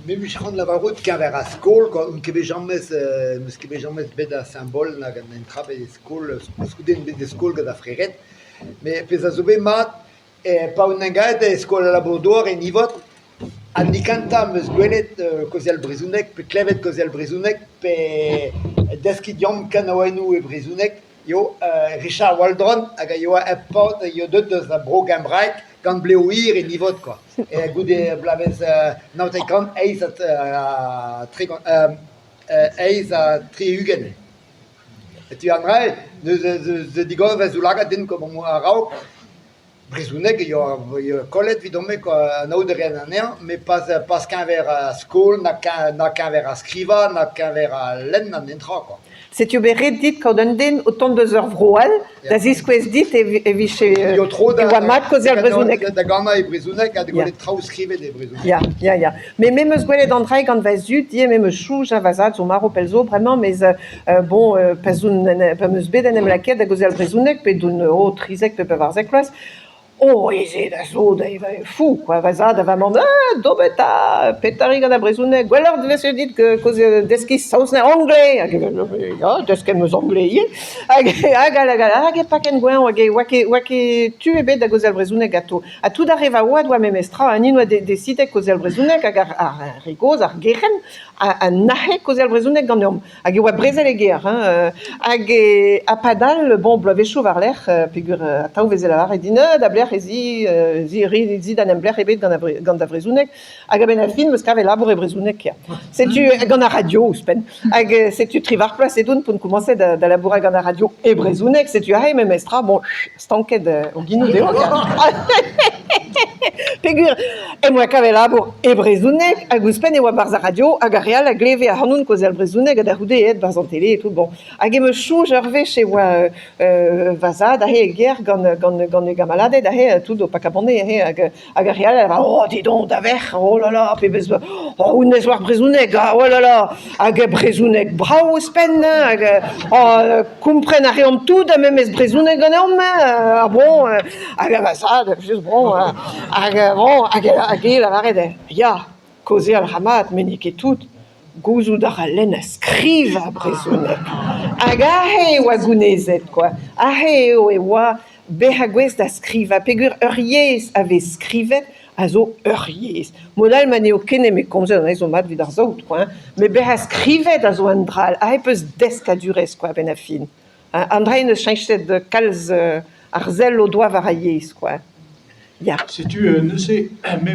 Me 'mije c'hoant lavarout keñver ar skol kwa, on ket bet james n'eus ket bet james bet da Saint-Paul nag un dra bet e skol, koulskoude on bet e skol gant ar frered, met pezh a zo bet mat eo pa on aet e skol al labour-douar e Nivod, an hini kentañ 'm eus gwelet kaozeal brezhoneg pe klevet kaozeal brezhoneg pe deskiñ deomp kanaouennoù e brezhoneg eo Richard Waldron hag a yoa ur paotr a yoa deuet eus a Bro-Gembraeg gant blev hir e Nivod kwa, goude bloavezh 1938 68. Setu an dra-se neuze digor va zaoulagad din a-raok. Brezhoneg e oa kollet evidon-me kwa, anaout a raen anezhañ met pas keñver ar skol na keñver ar skrivañ na keñver al lenn na netra kwa. Setu bet ret dit kaout un den o tont eus ur vro all da ziskouez dit e vije e oa mat kaozeal brezhoneg. Da ganañ e brezhoneg ha da gwelet traoù skrivet e brezhoneg. Ya, ya, ya. Me me 'm eus gwelet an dra gant va zud ivez, me 'm eus soñj ha va zad zo marv pell zo bremañ, mes bon, pa 'z on pa 'm eus bet en em lakaet da gaozeal brezhoneg, pe d'un oh 13 pe 14 vloaz, oh ez eo da zo da fou quoi, va zad ha va mamm, ah d'ober 'ta, petra 'ri gant ar brezhoneg, gwelloc'h 'vefe dit deskiñ saozneg, anglais, hag ya, desket 'm eus anglais ivez, hag hag hag hag e paken gweñv hag e oa ket oa ket tu ebet da gaozeal brezhoneg ganto. Ha tout ar re va oad oa memes tra, ha ni 'noa desidet kaozeal brezhoneg hag ar re gozh, ar gerent, a nac'he kaozeal brezhoneg ganeomp. Hag e oa brezel e gêr hein, hag ha padal, bon, bloavezhioù war-lerc'h, peogwir atav 'veze lavaret din da belec'h ez i, ez i da n'em lec'h ebet gant da vrezhoneg, hag a-benn ar fin 'm eus kavet labour e brezhoneg ya. Setu gant ar radio ouzhpenn. Hag setu triwac'h bloaz edon p'on komañset da labourat gant ar radio e brezhoneg, setu aze memes tra, bon, stanket o genoù dezho. Peogwir em boa kavet labour e brezhoneg hag ouzhpenn e oa 'barzh ar radio hag ar re all a gleve ac'hanon kaozeal brezhoneg ha da c'houde aet 'barzh an tele et tout bon. Hag em eus soñj ur wech e oa va zad aze e gêr gant gant gant e gamaladed aze tout o pakañ banne aze hag hag ar re all a lavar oh dis donc da verc'h oh là là pebezh oh honnezh 'oar brezhoneg ah oh là là hag brezhoneg brav ouzhpenn hag oh kompren a reomp tout ha memes brezhoneg ganeomp ah bon hag va zad just bon hag bon hag hag e lavaret ya kaozeal a ra mat met n'eo ket tout gouzout a ra lenn ha skrivañ brezhoneg hag aze e oa gounezet kwa aze eo e oa bezañ gouest da skrivañ peogwir ur yezh a vez skrivet a zo ur yezh. Mod all ma n'eo ket nemet komzet anezho zo mat evit ar saout kwa hein. Met bezañ skrivet a zo un dra all. Aze 'peus deskadurezh kwa a-benn ar fin. An dra en deus cheñchet kalz ar sell o doa war ar yezh kwa. Ya. Setu neuze me